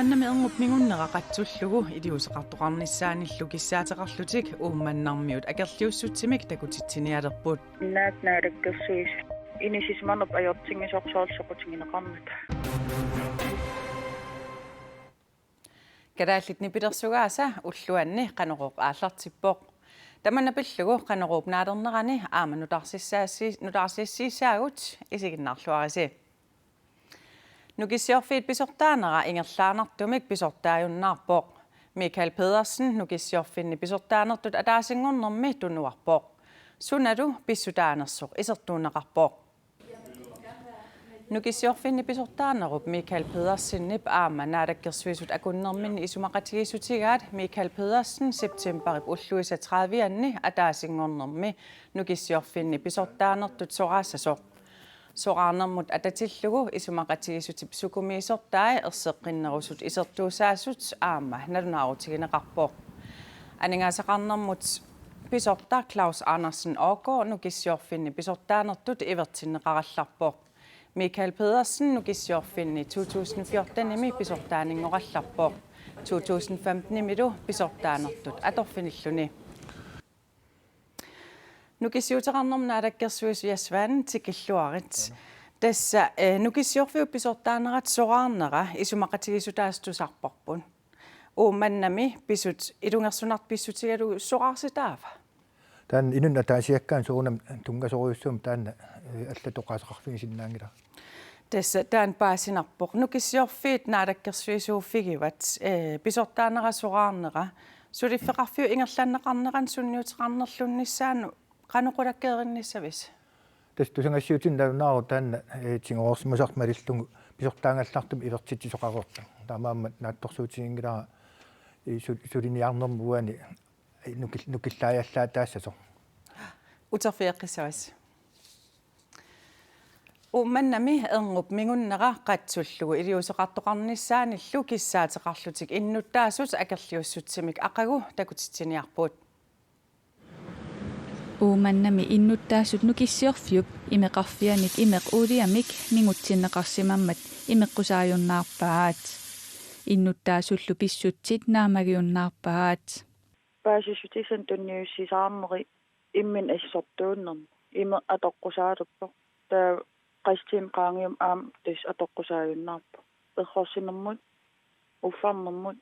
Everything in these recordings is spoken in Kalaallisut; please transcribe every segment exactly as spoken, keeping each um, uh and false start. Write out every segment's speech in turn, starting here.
Uummannami erngup mingunnera qatsullugu iliuuseqartoqarnissaanillu kissaateqarlutik Uummannarmiut akerliussutsimik takutitsinialerput. Naak naalakkersuisut inissisimanerput ajortinngisoq soorlu soqutigineqarnata. Kalaallit nipilersugaasa ulluanni Qanorooq aallartippoq. Tamanna pillugu Qanorooq naalernerani aamma nutaarsiassaasi-, nutaarsiassiissaagut, isiginnaarluarisi. Nukissiorfiit pisortaanera ingerlaannartumik pisortaajunnaarpoq. Michael Pedersen Nukissiorfinni pisortaanertut ataasinngornermi tunuarpoq. Sunalu pissutaanersoq isertuunneqarpoq. Nukissiorfinni pisortaanerup Michael Pedersenip aamma Naalakkersuisut akunnerminni isumaqatigiissutigaat Michael Pedersen septemberip ulluisa tredivianni ataasinngornermi Nukissiorfinni pisortaanertut soraassasoq. Soraarnermut atatillugu isumaqatigiissutip sukumiisortai erseqqinnerusut isertuussaasut aamma nalunaarutigineqarpoq. Aningaasaqarnermut pisortaq Claus Andersen Aagaard Nukissiorfinni pisortaanertut ivertinneqarallarpoq. Michael Pedersen Nukissiorfinni to tusind fjortenimi pisortaaninngorallarpoq. To tusind femtenimilu pisortaanertut atorfinilluni. Nukissiuteqarnermut naalakkersuisoq Jesper Svane, tikilluarit. Tassa, eh, Nukissiorfiup pisortaanerata soraarnera isumaqatigiissutaasa tusarparput. Uummannami pisut ilungersunartut pissutigalugu soraarsitaava? Taanna inunnut ataasiakkaanut soorunami tunngasorujussuummat taanna, eh, allatut oqaaseqarfigisinnaanngilara. Tassa taanna paasinarpoq. Nukissiorfiit naalakkersuisuuffigivat, eh, pisortaanerata soraarnera suliffeqarfiup ingerlanneqarnerani sunniuteqarnerlunnissaanut qanoq qulakkeerinnissavisi? Tassa tusagassiuutitigut nalunaarut taanna, eh, tigoorsimasartut malillugu pisortaagallartumik ivertitsisoqareersoq. Taamaammat naatsorsuutiginngilara, eh, su-, suliniarnermut uani, eh, nukil-, nukillaajallaataassasoq. Uterfigeqqissavassi. Uummannami erngup mingunnera qatsullugu iliuuseqartoqarnissaanillu kissaateqarlutik innuttaasut akerliussutsimik aqagu takutitsiniarput. Uummannami innuttaasut Nukissiorfiup imeqarfianit imeq uuliamik mingutsinneqarsimammat imeqqusaajunnaarpaat. Innuttaasullu pissutsit naammagiunnaarpaat. Paasissutissat tunniussisaarneri imminut assortuunnermi imeq atoqqusaalerpoq. Taava qassit qaangiummata aamma tassa atoqqusaajunnaarpoq. Errorsinermut, uffarnermut,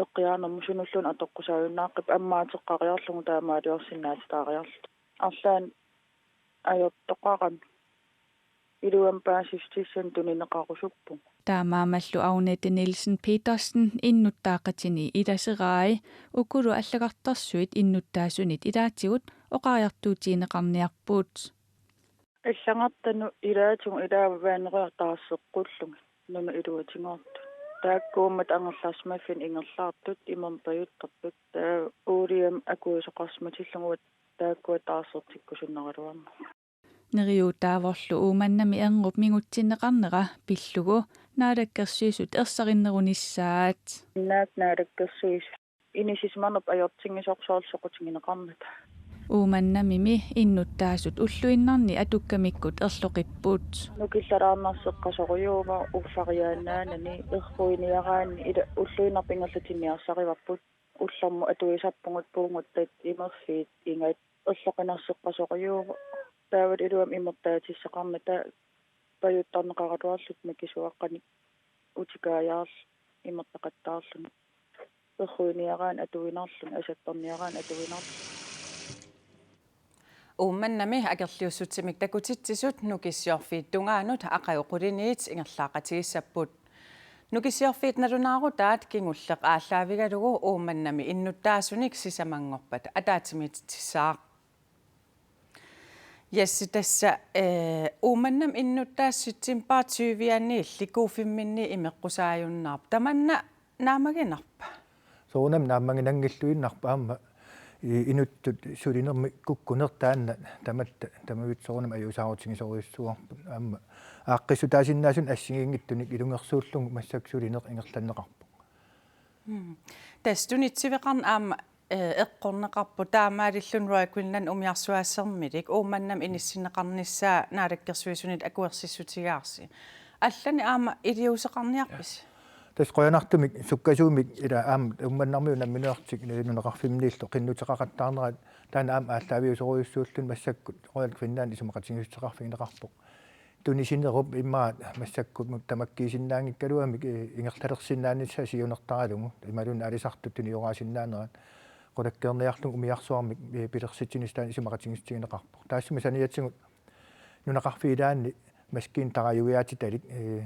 eqqiaanermut sunulluunniit atoqqusaajunnaaqqippoq ammaateqqariarlugu taamaaliorsinnaatitaariarluta. Arlaannik ajortoqarami iluamik paasissutissat tunineqarusuppugut. Taamaammallu Agnete Nielsen Petersen innuttaaqatini ilaserai ukulu allagartarsuit innuttaasunit ilaatigut oqariartuutigineqarniarput. Allagartanut ilaatigut ilaava vaaneriortaarseqqullugit nunap iluatigoortut. Taakkuummata angerlarsimaffinnut ingerlaartut imermik pajuttartut. Taava uuliamik akuusoqarsimatillugu uagut taakkua taarsertikkusunnaraluarneq. Neriuutaavorlu Uummannami erngup mingutsinneqarnera pillugu Naalakkersuisut ersarinnerunissaat. Naak naalakkersuisut inissisimanerput ajortinngisoq soorlu soqutigineqarnata. Uummannamimi innuttaasut ulluinnarni atukkamikkut erloqipput. Nukillalaarnarseqqasorujuuvoq uffariaannaanani, erruiniaraanni ila ulluinnarput ingerlatinniarsarivarput. Ullormut atuisarpugut puuguttat imerfiit ingat erloqinarseqqasorujuuvoq. Taavalu iluamik imertaatissaqarnata pajuttarneqaraluarluta mikisuaqqanik utikaajaarluta imertaqattaarluni. Erruiniaraanni atuinnarluni, asattorniaraanni atuinnarluni. Uummannami akerliussutsimik takutitsisut Nukissiorfiit tungaanut aqagu quliniit ingerlaaqatigissapput. Nukissiorfiit nalunaarutaat kingulleq aallaavigalugu Uummannami innuttaasunik sisamanngorpat ataatsimiititsissaaq. Jessi, tassa, eh, Uummannami innuttaasut september tyvianniilli K F-imminni imeqqusaajunnaarput. Tamanna naammaginarpa? Soorunami naammaginanngilluinnarpoq aamma i-, inuttut sulinermik kukkuneq taanna tamatta tamaviat soorunami ajuusaarutigisorujussuuarput aamma aaqqissutaasinnaasunik assigiinngitsunik ilungersuullugu massakkut sulineq ingerlanneqarpoq. Mm. Tassa tunitsiveqarneq aamma, eh, eqqorneqarpoq taamaalilluni Royal Greenland umiarsuaasermilik Uummannami inissinneqarnissaa naalakkersuisunit akuersissutigaarsi. Allanik aamma iliuuseqarniarpisi? Tassa qujanartumik sukkasuumik ila aamma Uummannarmiut nammineerlutik nunaqarfimminnillu qinnuteqaqattaarnerat taanna aamma aallaaviusorujussuulluni massakkut Royal Greenland isumaqatigiissuteqarfigineqarpoq. Tunisinerup immaqa massakkut tamakkiisinnaanngikkaluamik, eh, ingerlalersinnaanissaa siunertaralugu imaluunniit aalisartut tunioraasinnaanerat qulakkeerniarlugu umiarsuarmik, eh, pilersitsinissaq taanna isumaqatigiissutigineqarpoq. Taassuma saniatigut nunaqarfiit ilaanni maskiinat tarajuiaatitalik, eh,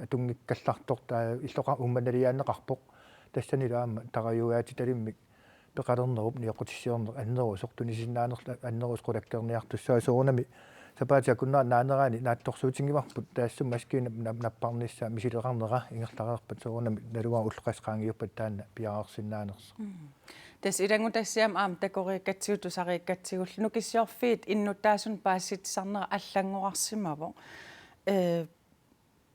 atunngikkallartoq taava illoqar-, Uummannaliaanneqarpoq. Tassanilu aamma tarajuiaatitalimmik peqalernerup nioqqutissiorneq annerusoq, tunisinnaanerlu annerusoq qulakkeerniartussaasoq, soorunami sapaatip akunnerata naanerani naatsorsuutigivarput taassuma maskiinap nap-, napparnissaa misileqarnera ingerlareerpat, soorunami naluara ulloqeqqaangiuppat taanna piareersinnaanersoq. Mm. Tassa ilanngutassiami aamma takoriikkatsigu tusariikkatsigullu Nukissiorfiit innuttaasunik paasisitsisarnera allanngorarsimavoq. Eh,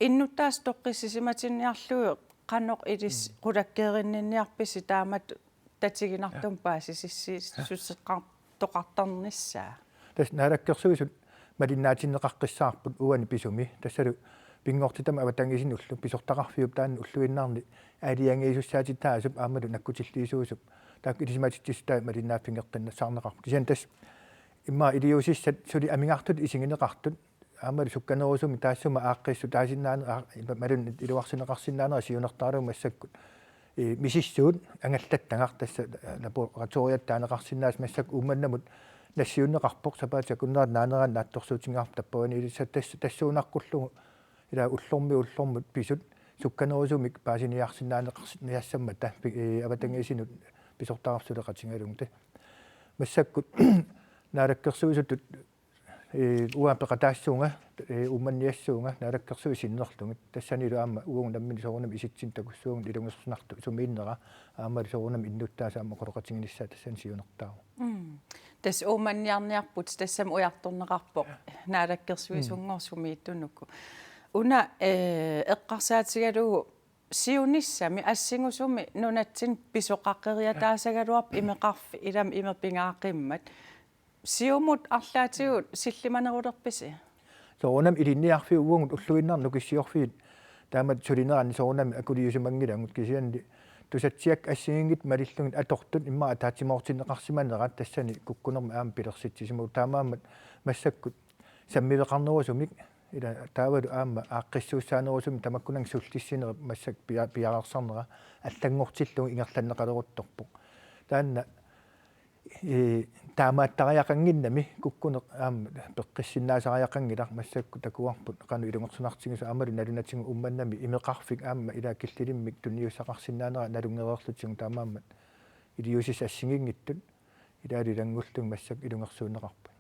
innuttaasut toqqissisimatinniarlugit qanoq ilissi Mm. qulakkeerinninniarpisi taamatut tatiginartumik Ja. paasisissi-, Ja. susseqqartoqartarnissaa? Tassa Naalakkersuisut malinnaatinneqaqqissaarput uani pisumi. Tassalu pinngortitami avatangiisinullu pisortaqarfiup taanna ulluinnarni aalajangiisussaatitaasup aammalu nakkutilliisuusup taakku ilisimatitsissutai malinnaaffigeqqinnassaarneqarput. Kisianni tassa immaqa iliuusissat suli amigartutut isigineqartut aammalu sukkanerusumik taassuma aaqqissuutaasinnaanera, aa, imaluunniit iluarsineqarsinnaanera siunertaralugu massakkut, eh, misissuut angallattagaq tassa, eh, laboratoriat taaneqarsinnaasut massakkut Uummannamut nassiunneqarpoq, sapaatip akunnerata naanerani naatsorsuutigivarput tappavani ilissat tass-, tassuunaqqullugu ila ullormiit ullormut pisut sukkanerusumik paasiniarsinnaaneqarsinniassammata pi-, eh, avatangiisinut pisortaqarfik suleqatigalugu. Tassa massakkut Naalakkersuisutut, eh, uanga peqataassuunga, eh, Uummanniassuunga Naalakkersuisut sinnerlugit. Tassanilu aamma uagut nammineq soorunami isitsinnik takussuugut ilungersunartut sumiinnera aammalu soorunami innuttaasut aamma oqaloqatiginissaat tassani siunertaavoq. Mm. Tassa Uummanniarniarput tassami ujartorneqarpoq Naalakkersuisunngorsumiittunuku. Una, eh, eqqarsaatigalugu siunissami assingusumi nunatsinni pisoqaqeriataasagaluarpoq imeqarfik ilami imeq pingaaqimmat. Siumut arlaatigut sillimanerulerpisi? Soorunami ilinniarfiup uagut ulluinnarni Nukissiorfiit taamatut sulineranni soorunami akuliusimanngilagut, kisianni tusatsiakkat assigiinngitsut malillugit atortut immaqa ataatsimoortinneqarsimanerat tassani kukkunermik aamma pilersitsisimavugut, taamaammat massakkut sammiveqarnerusumik ila taavalu aamma aaqqissuussaanerusumik tamakkunannga sullissineq massakkut pia-, piareersarnera allanngortillugu ingerlanneqaleruttorpoq. Taanna, eh, taamaattariaqannginnami kukkuneq aamma peqqissinnaasariaqanngilaq, massakkut takuarput qanoq ilungersunartigisoq aammalu nalunatigut Uummannami imeqarfik aamma ila killilimmik tunniussaqarsinnaanera nalunngereerlutigu, taamaammat iliuusissat assigiinngitsut ilaalu ilanngullugit massakkut ilungersuunneqarput.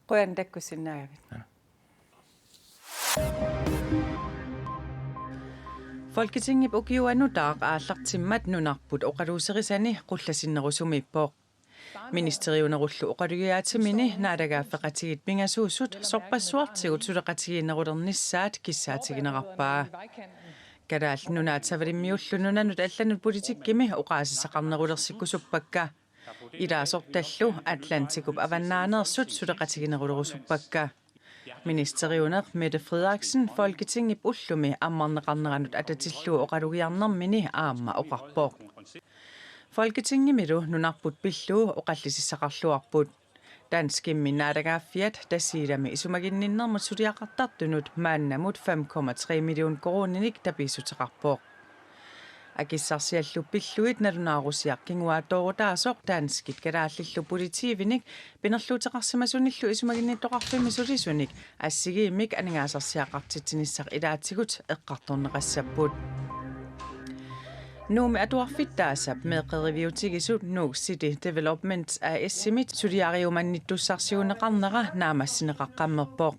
Qujanaq takkussinnaagavit. Aana. Folketingip ukiua nutaaq aallartimmat nunarput oqaluuserisani qullasinnerusumiippoq. Ministeriunerullu oqalugiaatimini naalagaaffeqatigiit pingasuusut sorpassuartigut suleqatigiinnerulernissaat kissaatiginerarpaa. Kalaallit Nunaat savalimmiullu nunanut allanut politikkimi oqaasissaqarnerulersikkusuppakka. Ilaasortallu Atlantikup avannaaneersut suleqatiginerulerusuppakka. Ministeriuneq Mette Frederiksen Folketingip ullumi ammarneqarneranut atatillugu oqalugiarnermini aamma oqarpoq. Folketingimilu nunarput pillugu oqallisissaqarluarput. Danskimmi naalagaaffiat Tasiilami isumaginninnermut suliaqartartunut maannamut fem komma tre million koruuninik tapiissuteqarpoq. Akissarsiallu pillugit nalunaarusiaq kinguaattoorutaasoq danskit kalaallillu politiivinik pinerluuteqarsimasunillu isumaginnittoqarfimmi sulisunik assigiimmik aningaasarsiaqartitsinissaq ilaatigut eqqartorneqassapput. Nuummi atuarfittaasap meeqqeriviutigisut Nuuk City Development A/S-imit suliariumannittussarsiuunneqarnera naammassineqaqqammerpoq.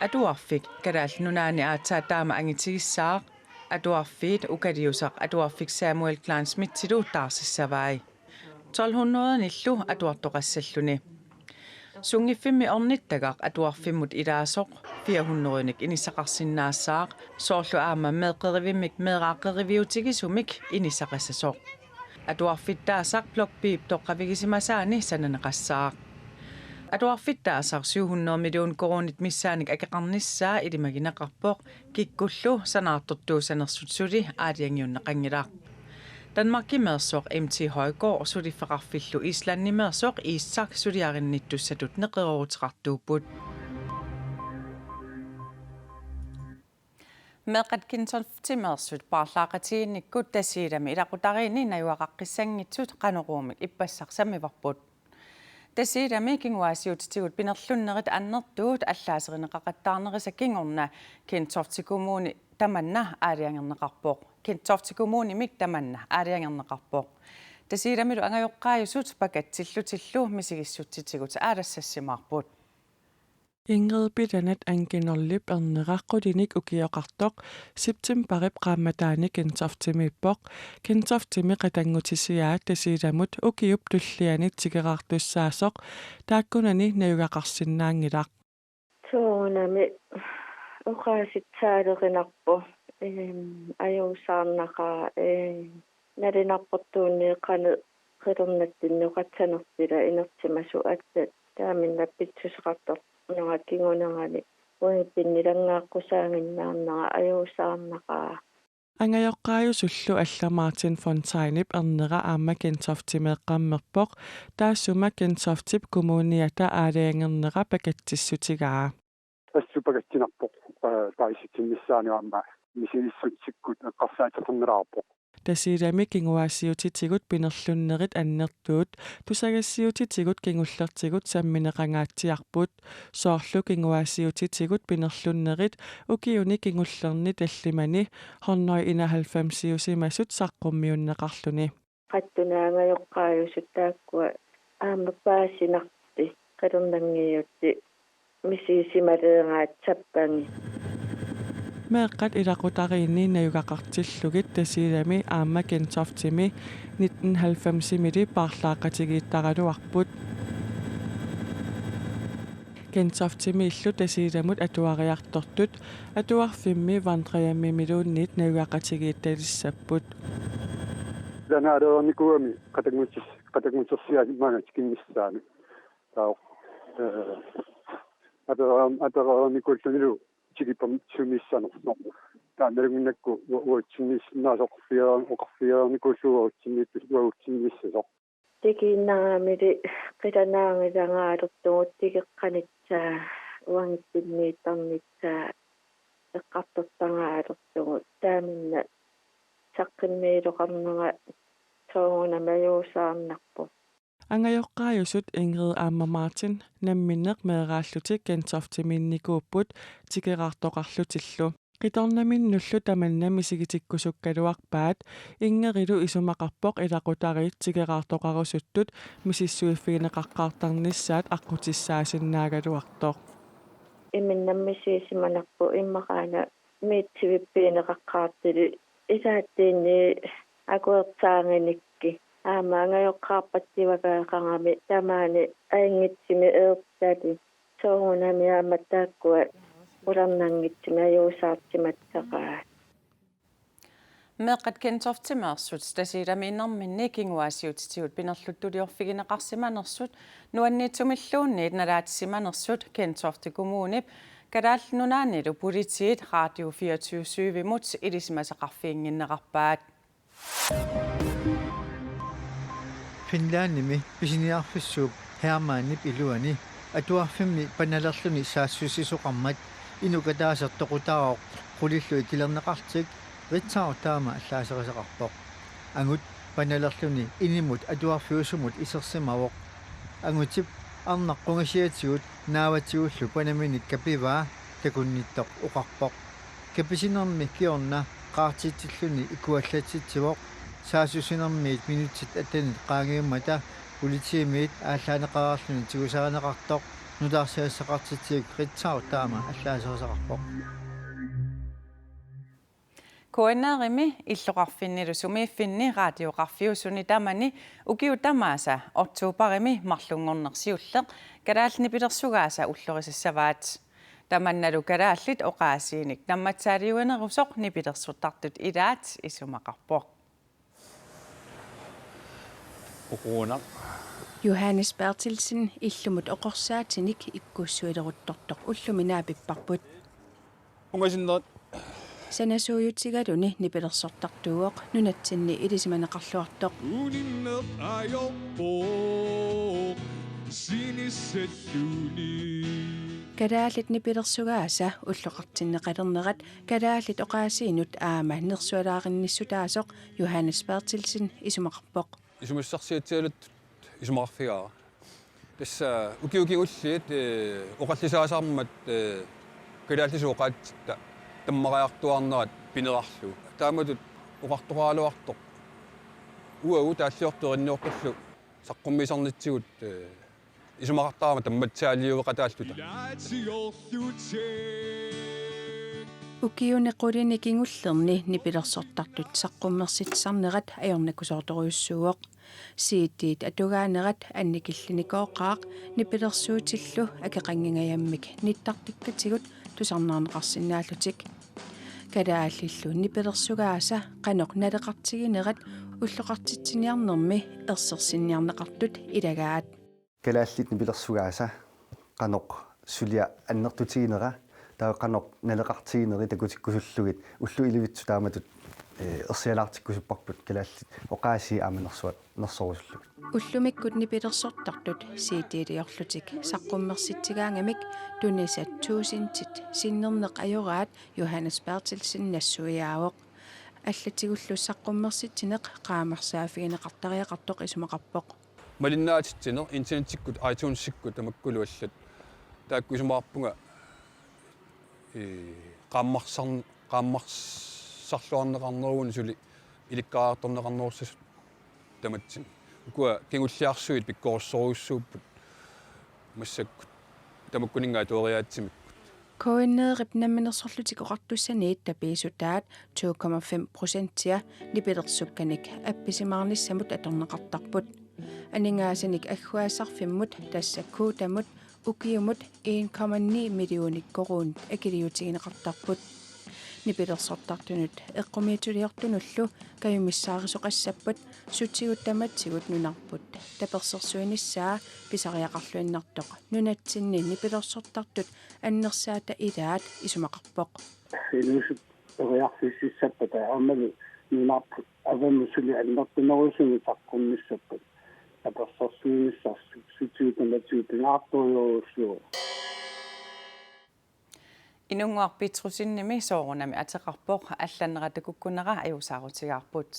Atuarfik Kalaallit Nunaanni aatsaat taama angitigissaaq. Atuarfiit ukaliusaq atuarfik Samuel Kleinschmidtilu taarsissavai. Tolv hundredenillu atuartoqassalluni. Sunngiffimmi ornittagaq atuarfimmut ilaasoq fire hundredenik inissaqarsinnaassaaq, soorlu aamma meeqqerivimmik meeraaqqeriviutigisumik inissaqassasoq. Atuarfittaasaq Blok B-p toqqavigisimasaani sananeqassaaq. Atuarfittaasaq syv hundrede million koruunit missaannik akeqarnissaa ilimagineqarpoq, kikkullu sanaartortuussanersut suli aalajangiunneqanngilaq. Danmarkimeersoq M T Højgaard suliffeqarfillu Islandimeersoq Isak suliarinnittussatut neqerooruteqartuupput. Meeqqat Gentoftemeersut paarlaaqatigiinnikkut Tasiilami ilaqutariinni najugaqaqqissanngitsut Qanoruumik ippassaq sammivarput. Tasiilami kinguaassiuutitigut pinerlunnerit annertuut allaaserineqaqattaarnerisa kingorna Gentofte Kommuni tamanna aalajangerneqarpoq. Gentofte Kommunimik tamanna aalajangerneqarpoq. Tasiilamilu angajoqqaajusut pakatsillutillu misigissutsitigut aalassassimaarput. Ingrid Pilanat Anginorlip ernera qulinik ukioqartoq septembarip qaammataani Gentoftemiippoq. Gentoftemi qatanngutisiaa Tasiilamut ukiup tulliani tikeraartussaasoq taakkunani najugaqarsinnaanngilaq. Soorunami oqaasitsaalerinarpoq, eem, ajuusaarnaqaaq, eem, nalinarportuunneeqqani qilernatsinni oqassanerput ila inersimasut assat taamanna pitsuseqartornera kingunerani uani pinnilanngaaqqusaaginnarnera ajuusaarnaqaaq. Angajoqqaajusullu Alla Martin Fontainip ernera aamma Gentoftemeeqqammerpoq, taassuma Gentoftep kommuniata aalajangernera pakatsissutigaa. Assut pakatsinarpoq, aa, paasisitsinnissaanut aamma misigissutsikkut eqqarsaatiterneraarpoq. Tasiilami kinguaassiuutitigut pinerlunnerit annertuut tusagassiuutitigut kingullertigut sammineqangaatsiarput. Soorlu kinguaassiuutitigut pinerlunnerit ukiuni kingullerni tallimani hundrede enoghalvfemsiusimasut saqqummiunneqarluni. Qattunaangajoqqaajusut taakkua aamma paasinartut qilernanngiuttut misigisimaleeraat sappangit. Meeqqat ilaqutariinni najugaqartillugit Tasiilami aamma Gentoftemi nitten halvfemsimili paarlaaqatigiittaraluarput. Gentoftemiillu Tasiilamut atuariartortut atuarfimmi vandrehjemmimiluunniit najugaqatigiittalissapput. Ilaanni aalajangernikugami qatanngutis-, qatanngutersiaasimaanga tikinnissaanut. Taava, ee, apereer-, apereernikuullunilu tikippamik sumiissanersoq. Taava nalunnginnakku u-, uatsinniissinnaasoq oqarfigereer-, oqarfigereernikuullugu uatsinniittussaq uatsinniissasoq. Tikiinnaramili qilanaanngilangaalertugut tikeqqanitsaa uanngitsinniittarnitsaa eqqartortangaalertugut taamanna saqqummiiloqarnera soorunami ajuusaarnarpoq. Angajoqqaajusut Ingrid aamma Martin namminneq meeraallutik Gentoftemiinnikuupput tikeraartoqarlutillu. Qitornaminnullu tamanna misigitikkusukkaluarpaat, Ingridilu isumaqarpoq ilaqutariit tikeraartoqarusuttut misissuiffigineqaqqaartarnissaat aqqutissaasinnaagaluartoq. Imminut misissuisimanarpoq immaqaana miitsivippigineqaqqaartut ilaatiinni akuersaaginikkit. Aamma angajoqqaarpassuaqarami tamaani ajunngitsumik eersatik. Soorunami aamma taakkua qularnanngitsumik ajuusaartimassaqaat. Meeqqat Gentoftemeersut Tasiilamiinnarminni kinguaassiuutitigut pinerluttuliorfigineqarsimanersut nuanniitsumilluunniit nalaatisimanersut Gentofte Kommunip Kalaallit Nunaannilu politiit Radio fireogtyve syvimut ilisimasaqarfiginnginnerarpaat. Finlandimi pisiniarfissuup Hermanip iluani atuarfimmi panalerluni saassussisoqarmat inuk ataaseq toqutaavoq qulillu ikilerneqartik Ritzau taama allaaserisaqarpoq. Angut panalerluni inimut atuarfiusumut isersimavoq. Angutip arnaq qungasiatigut naavatsigullu panaminik kapivaa takunnittoq oqarpoq. Kapisinermi kingorna qaartitsilluni ikuallatsitsivoq. Saassussinermiit minutsit attenit qaangiummata politiimiit aallaaneqareerluni tigusarineqartoq nutaarsiassaqartitsigut Ritzau taama allaaserisaqarpoq. K N R-imi illoqarfinnilu sumiiffinni radioqarfiusuni tamani ukiut tamaasa oktobarimi marlunngorneq siulleq kalaallit nipilersugaasa ullorisassavaat. Tamannalu kalaallit oqaasiinik nammatsaaliuinerusoq nipilersortartut ilaat isumaqarpoq. Uquunaq Johannes Berthelsen illumut oqorsaatinik ikkussuileruttortoq ullumi naapipparput. Ungasinnera. Sanasuujutigaluni nipilersortartuuvoq nunatsinni ilisimaneqarluartoq. Uninneq ajorpoq sinissalluni. Kalaallit nipilersugaasa ulloqartinneqalernerat kalaallit oqaasiinut aamma nersualaaginnissutaasoq Johannes Berthelsen isumaqarpoq. Isumassarsiatsialuttut isumaqarfigaara. Tassa ukiut kingulliit, eh, oqallisaasarmat, eh, kalaallisut oqaatsitta tammariartuaarnerat pinerarlugu. Taamatut oqartoqaraluartoq uagut taalliortut erinniortullu saqqummiisarnitsigut, eh, isumaqartarama tammatsaaliueqataalluta. Ukiuni qulini kingullerni nipilersortartut saqqummersitsisarnerat ajornakusoortorujussuuvoq. C D-t atugaanerat annikillinikooqaaq nipilersuutillu akeqanngingajammik nittartikkatigut tusarnaarneqarsinnaallutik. Kalaallillu nipilersugaasa qanoq naleqartiginerat ulloqartitsiniarnermi ersersinniarneqartut ilagaat. Kalaallit nipilersugaasa qanoq suliaq annertutiginera, taava qanoq naleqartigineri takutikkusullugit ullut ilivitsut taamatut, eh, ersialaartikkusupparput kalaallit oqaasii aamma nersua-, nersorusullugit. Ullumikkut nipilersortartut C D-liorlutik saqqummersitsigaangamik tunisat tuusintit sinnerneq ajoraat Johannes Berthelsen nassuiaavoq. Allatigullu saqqummersitsineq qaammarsaaffigineqartariaqartoq isumaqarpoq. Malinnaatitsineq internettikkut, iTunesikkut tamakkulu allat. Taakku isumaqarpunga, ee, qaammarsar-, qaammarsarluarneqarnerugunik suli ilikkariartorneqarnerussasut tamatsinni. Ukua kingulliarsuit pikkorissorujussuupput massakkut tamakkuninnga atueriaatsimikkut. K N R-ip Namminersorlutik Oqartussaniit tapiissutaat to komma fem procentia nipilersukkanik appisimaarnissamut atorneqartarput. Aningaasanik agguaassarfimmut, tassa kvotemut, ukiumut en komma ni millioner koruunit akiliutigineqartarput. Nipilersortartunut eqqumiitsuliortunullu kajumissaarisoqassapput sutigut tamatigut nunarput tapersersuinissaa pisariaqarluinnartoq nunatsinni nipilersortartut annersaata ilaat isumaqarpoq. Inuusut periarfississappata aammalu nunarput avammut suli annertunerusumik saqqummissappat tapersersuinissarsi sutigut tamatigut pingaartorujussuuvoq. Inunnguaq Petrussenimi soorunami ateqarpoq, allanera takukkunera ajuusaarutigaarput.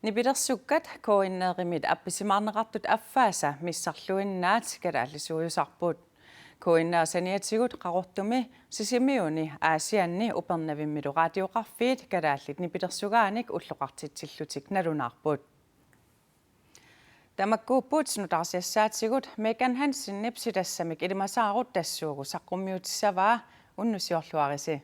Nipilersukkat K N R-imit appisimaarneqartut affaasa missarluinnaat kalaallisuujusarput. K N R saniatigut Qaqortumi, Sisimiuni, Aasianni Upernavimmilu radioqarfiit kalaallit nipilersugaanik ulloqartitsillutik nalunaarput. Tamakkuupput nutaarsiassaatigut. Megan Hansenip silassamik ilimasaarut tassuugu saqqummiutissavaa, unnussiorluarisi.